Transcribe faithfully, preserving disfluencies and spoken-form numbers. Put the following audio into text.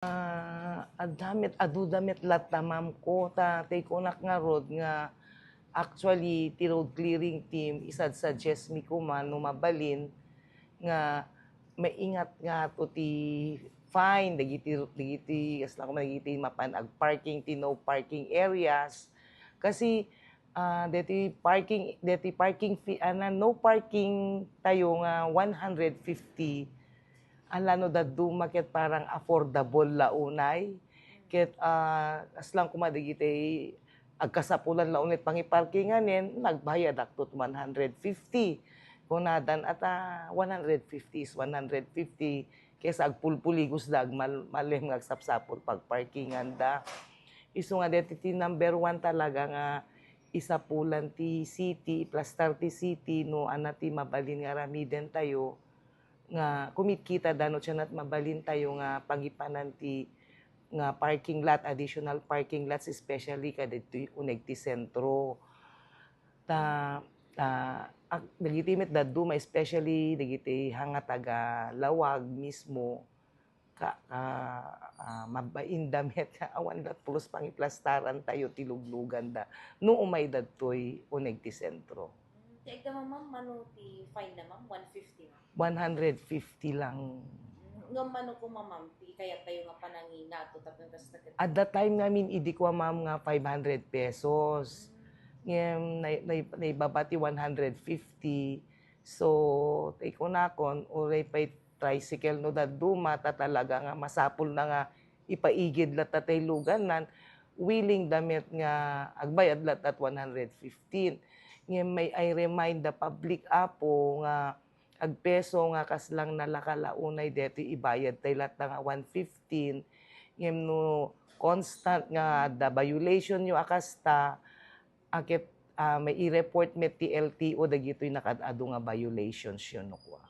Ah, adda met, adu da met latta, ma'am, ko, ta, tay kunak ngarud nga, actually, ti road clearing team, isad-suggest mi koma no mabalin nga maingat nga to ti fine dagiti, dagiti, kasla koma, dagiti mapan agparking ti no parking areas. Kasi, ah, deti parking, deti parking fee, ana, no parking tayo nga one hundred fifty, ala no dadduma ket parang affordable la unay. Ket, ah, kasla koma dagiti agkasapulan la unay pangiparkinganen, nagbayadakto one hundred fifty. Kunadan, ata, one hundred fifty is one hundred fifty, kaysa agpulpuligos da, agmal-, malem nga agsapsapul pagparkingan da. Isu nga deti ti number one talaga nga isapulan ti city, iplastar ti city, no ana ti mabalin nga aramiden tayo, nga kumitkita da no siya nat mabalin tayo nga pagipanan ti nga parking lot, additional parking lots, especially kadagitoy uneg ti sentro. Ta, ah, ak-, dagiti met dadduma, especially dagiti hanga taga Lawag mismo, ka, ka, ah, mabain da met, awan dat pulos pangiplastaran tayo ti lugluganda no umay dadtoy uneg ti sentro. Mm, ti agdama, ma'am, mano ti fine na, ma'am? One fifty, ma'am? One hundred fifty lang. Mm, ngem mano koma, ma'am, ti kayat tayo nga panangingato tapno kasta ket At that time ngamin, idi koma, ma'am, nga five hundred pesos. Mm. Ngem, nay-, nay-, naibaba ti one hundred fifty. So, tay kunakon, uray pay tricycle no dadduma, ta talaga nga masapul na nga ipaigid latta tay luganan, willing da met nga agbayad latta at one hundred fifteen. Ngem may I remind the public, Apo, nga agpeso nga kaslang nalaka la unay deti ibayad tay latta nga one fifteen. Ngem no constant nga adda violation yo a kasta, a ket, ah, may i-report met ti L T O dagitoy nakaad-adu nga violations yo no kua.